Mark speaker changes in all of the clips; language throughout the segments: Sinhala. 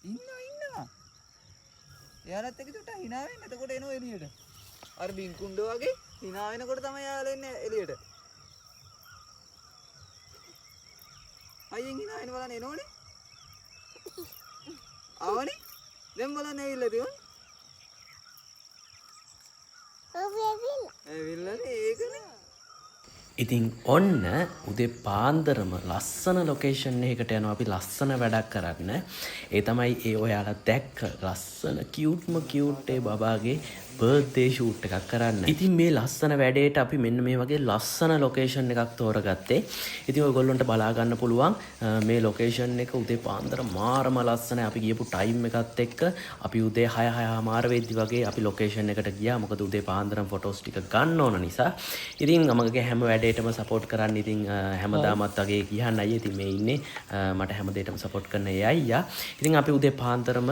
Speaker 1: ඉන්නවා ඉන්නවා. එයාලත් එක්ක චුට්ටක් හිනා වෙන්න. එතකොට එනවා එළියට. අර බින්කුණ්ඩ වගේ හිනා වෙනකොට තමයි එයාලා එන්නේ එළියට. අයියෙන් හිනා වෙන බලන්න එනවනේ. ආවනේ. දැන් බලන්න ඇවිල්ලා තියෙන්නේ.
Speaker 2: ඔව් ඇවිල්ලා.
Speaker 1: ඇවිල්ලානේ ඒකනේ.
Speaker 3: ඉතින් ඔන්න උදේ පාන්දරම ලස්සන ලොකේෂන් එකකට යනවා අපි ලස්සන වැඩක් කරන්න. ඒ තමයි ඒ ඔයාලා දැක්ක ලස්සන කියුට්ම කියුට් ඒ බබාගේ බර්ත්ඩේ ෂූට් එකක් කරන්න. ඉතින් මේ ලස්සන වැඩේට අපි මෙන්න මේ වගේ ලස්සන ලොකේෂන් එකක් තෝරගත්තේ. ඉතින් ඔයගොල්ලන්ට බලා ගන්න පුළුවන් මේ ලොකේෂන් එක උදේ පාන්දර මාරම ලස්සනයි. අපි ගියපු ටයිම් එකත් එක්ක අපි උදේ 6 6:30 වෙද්දි වගේ අපි ලොකේෂන් එකට ගියා. මොකද උදේ පාන්දරම ෆොටෝස් ටික ගන්න ඕන නිසා. ඉතින් මගේ හැම වැඩේටම සපෝට් කරන්න ඉතින් හැමදාමත් වගේ කියන්න අයියා. ඉතින් මේ ඉන්නේ මට හැම දෙයකටම සපෝට් කරන ඒ අයියා. ඉතින් අපි උදේ පාන්දරම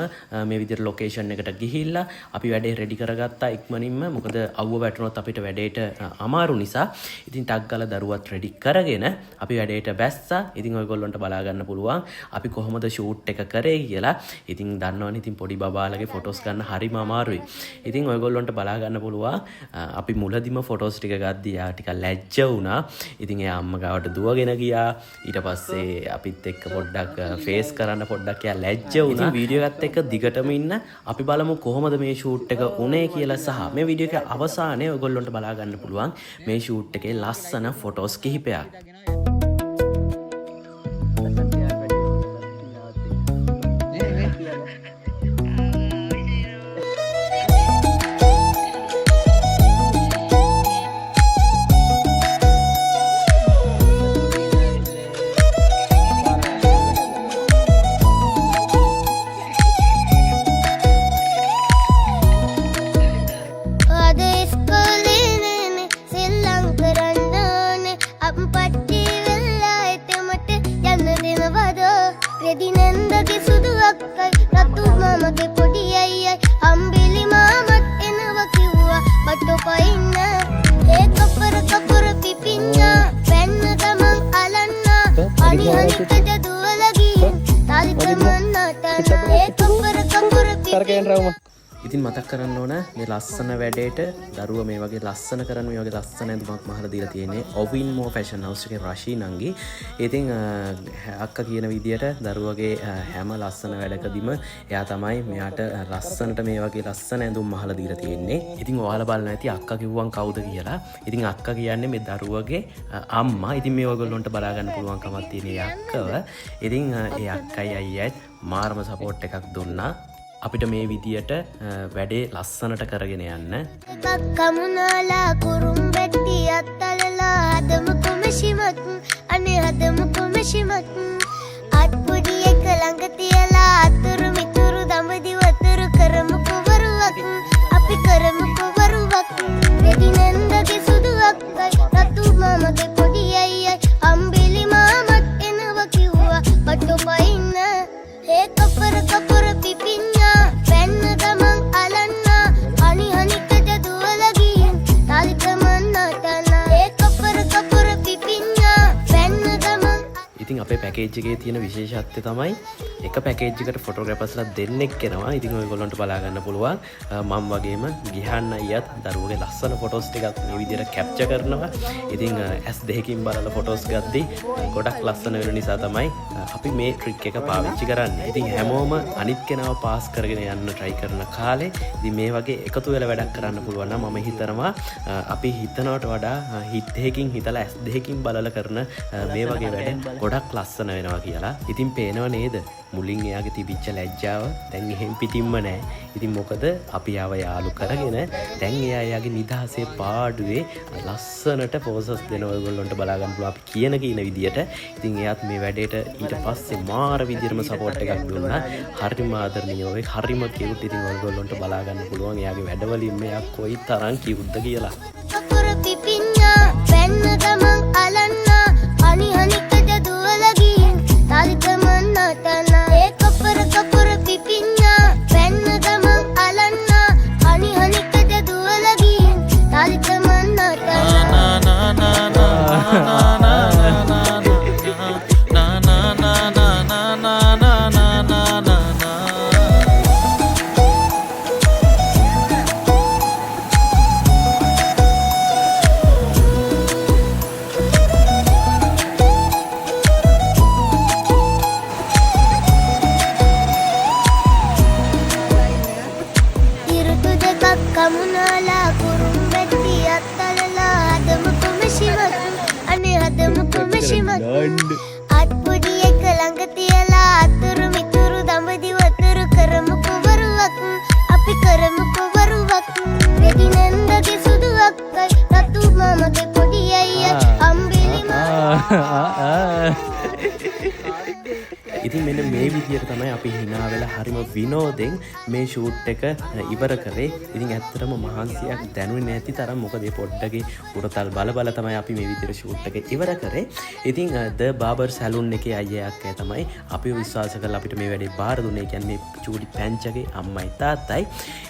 Speaker 3: මේ විදිහට ලොකේෂන් එකට ගිහිල්ලා අපි වැඩේ රෙඩි කරගත්තා ඉක්මනින්ම. මොකද අවුව වැටුණොත් අපිට වැඩේට අමාරු නිසා. ඉතින් ටක් ගාලා දරුවත් රෙඩි කරගෙන අපි වැඩේට බැස්සා. ඉතින් ඔයගොල්ලන්ට බලා ගන්න පුළුවන් අපි කොහොමද ෂූට් එක කරේ කියලා. ඉතින් දන්නවනේ ඉතින් පොඩි බබාලගේ ෆොටෝස් ගන්න හරිම අමාරුයි. ඉතින් ඔයගොල්ලන්ට බලා ගන්න පුළුවන් අපි මුලදිම ෆොටෝස් ටික ගද්දී එයා ටිකක් ලැජ්ජ වුණා. ඉතින් එයා අම්මා ගාවට දුවගෙන ගියා. ඊට පස්සේ අපිත් එක්ක පොඩ්ඩක් ෆේස් කරන්න පොඩ්ඩක් එයා ලැජ්ජ වුණා. ඉතින් වීඩියෝ එකත් එක්ක දිගටම ඉන්න අපි බලමු කොහොමද මේ ෂූට් එක උනේ කියලා සහ මේ වීඩියෝ එක අවසානයේ ඔයගොල්ලන්ට බලා ගන්න පුළුවන් මේ ෂූට් එකේ ලස්සන ෆොටෝස් කිහිපයක්.
Speaker 2: අද ඉස්කෝලේ නෑනේ සෙල්ලම් කරන්න ඕනේ. අප්පච්චි වෙලා එතමට යන්න දෙනවද? රෙදි නැන්දගේ සුදු අක්කයි රතු මාමගේ පොඩි අයියයි අම්බිලි මාමත් එනවා කිව්වා බටෝ පයින්න. ඒ කපර කපර පිපිඤ්ඤා පැන්න ගමන් අලන්නා අනි හනිකට දුවලා ගිහින් තාලිත මන්නා තනා. ඒ කපර කපර පිපිඤ්ඤා.
Speaker 3: ඉතින් මතක් කරන්න ඕන මේ ලස්සන වැඩේට දරුවා මේ වගේ ලස්සන කරන්න මේ වගේ ලස්සන ඇඳුමක් මහලා දීලා තියෙන්නේ ඔවින් මෝ ෆැෂන් හවුස් එකේ රෂී නංගි. ඉතින් අක්කා කියන විදියට දරුවගේ හැම ලස්සන වැඩකදීම එයා තමයි මෙයාට ලස්සනට මේ වගේ ලස්සන ඇඳුම් මහලා දීලා තියෙන්නේ. ඉතින් ඔයාලා බලන්න ඇති අක්කා කිව්වන් කවුද කියලා. ඉතින් අක්කා කියන්නේ මේ දරුවගේ අම්මා. ඉතින් මේ ඔයගොල්ලන්ට බලා ගන්න පුළුවන්කමක් තියෙන ඒ අක්කව. ඉතින් ඒ අක්කයි අයියත් මාරම සපෝට් එකක් දුන්නා අපිට මේ විදියට වැඩේ ලස්සනට කරගෙන යන්න.
Speaker 2: එකක් කමුනාලා කුරුම් වැට්ටි අත්තලලා හදමු කොමැෂිමක් අනේ හදමු කොමැෂිමක්. අත්පොඩි එක ළඟ තියලා අතුරු මිතුරු දඹදිව අතුරු කරමු කුවරුවක් අපි කරමු කුවරුවක්. රෙදි නැන්දගේ සුදු අක්කයි රතු මාමගේ පොඩි අයියයි අම්බිලි මාමත් එනවා කිව්වා බටෝ පයින්න. ඒ කපර කපර පිපිඤ්ඤා පැන්න ගමන් අලන්නා අනි හනිකට දුවලා ගිහින් තාලිත මන්නා තනා. ඒ කපර කපර පිපිඤ්ඤා පැන්න ගමන්.
Speaker 3: ඉතින් අපේ පැකේජ් එකේ තියෙන විශේෂත්වය තමයි එක පැකේජ් එකට ෆොටෝග්‍රැෆර්ස්ලා දෙන්නෙක් එනවා. ඉතින් ඔයගොල්ලන්ට බලා ගන්න පුළුවන්. මම වගේම ගිහන්න අයියත් දරුවගේ ලස්සන ෆොටෝස් ටිකක් මේ විදියට කැප්චර් කරනවා. ඉතින් ඇස් දෙකකින් බලලා ෆොටෝස් ගද්දි ගොඩක් ලස්සන වෙන නිසා තමයි අපි මේ ට්‍රික් එක පාවිච්චි කරන්නේ. ඉතින් හැමෝම අනිත් කෙනාව පාස් කරගෙන යන්න try කරන කාලේ ඉතින් මේ වගේ එකතු වෙලා වැඩක් කරන්න පුළුවන් නම් මම හිතනවා අපි හිතනවට වඩා හිත දෙකකින් හිතලා ඇස් දෙකකින් බලලා කරන මේ වගේ වැඩ ගොඩක් ලස්සන වෙනවා කියලා. ඉතින් පේනව නේද? මුලින් එයාගේ තිබිච්ච ලැජ්ජාව දැන් එහෙම් පිටින්ම නෑ. ඉතින් මොකද අපි ආව යාළු කරගෙන දැන් එයා එයාගේ නිදහසේ පාඩුවේ ලස්සනට පෝසස් දෙන ඔයගොල්ලන්ට බලා ගන්න පුළුවන් අපි කියන කියන විදියට. ඉතින් එයාත් මේ වැඩේට ඊට පස්සේ මාර විදියටම සපෝට් එකක් දුන්නා. හරිම ආදරණීයව, හරිම කියුට්. ඉතින් ඔයගොල්ලන්ට බලා ගන්න පුළුවන් එයාගේ වැඩවලින් මෙයා කොයි තරම් කියුට්ද කියලා.
Speaker 2: කපුර පිපිඤ්ඤා පැන්න ගමන් අලන්නා අනි හනිකට දුවලා ගිහින් තාලිත මන්නා තනා. ඒ කපුර කපුර පිපිඤ්ඤා පැන්න ගමන් අලන්නා අනි හනිකට දුවලා ගිහින් තාලිත මන්නා තනා.
Speaker 4: na na na na na na na na na na na na na na na. ආ.
Speaker 3: ඉතින් මෙන්න මේ විදියට තමයි අපි හිනා වෙලා හරිම විනෝදෙන් මේ ෂූට් එක ඉවර කරේ. ඉතින් ඇත්තටම මහන්සියක් දැනුනේ නැති තරම්, මොකද මේ පොඩ්ඩගේ උරතල් බල බල තමයි අපි මේ විදියට ෂූට් එක ඉවර කරේ. ඉතින් ද බාබර් සැලූන් එකේ අයියා අක්කා තමයි අපිව විශ්වාස කරලා අපිට මේ වැඩේ බාර දුන්නේ. ඒ කියන්නේ මේ චූටි පැංචගේ අම්මයි තාත්තයි.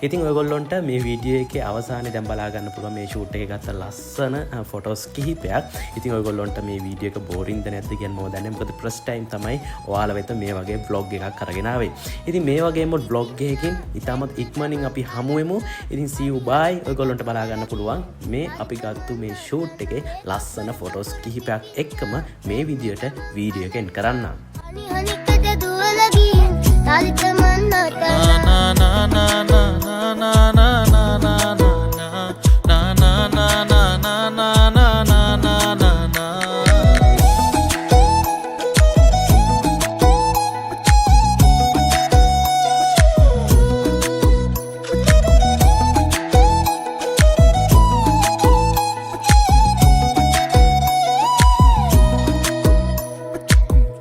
Speaker 3: ඉතින් ඔයගොල්ලොන්ට මේ වීඩියෝ එකේ අවසානයේ දැන් බලා ගන්න පුළුවන් මේ ෂූට් එකේ ගත්ත ලස්සන ෆොටෝස් කිහිපයක්. ඉතින් ඔයගොල්ලොන්ට මේ වීඩියෝ එක බෝරින්ද නැද්ද කියන්නේ මම දන්නේ නැහැ. මොකද ෆස්ට් ටයිම් තමයි ඔයාලා වෙත මේ වගේ ව්ලොග් එකක් අරගෙන ආවේ. ඉතින් මේ වගේම ව්ලොග් එකකින් ඉතාමත් ඉක්මනින් අපි හමු වෙමු. ඉතින් see you, bye. ඔයගොල්ලොන්ට බලා ගන්න පුළුවන් මේ අපි ගත්තු මේ ෂූට් එකේ ලස්සන ෆොටෝස් කිහිපයක් එක්කම මේ විදියට වීඩියෝ එක එන්ඩ් කරන්නම්.
Speaker 2: හනි හනිකද දුවලා ගිහින් තාලි තමන්නා
Speaker 4: na na na na na na na na na na na na na na na na na na na.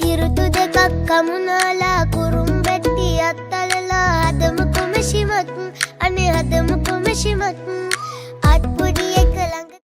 Speaker 2: ඉරුතු දෙකක් කමුනාලා කුරුම්බැට්ටි අත්තලලා හදමුකෝ මැෂිමක්, අනේ හදමුකෝ මැෂිමක්.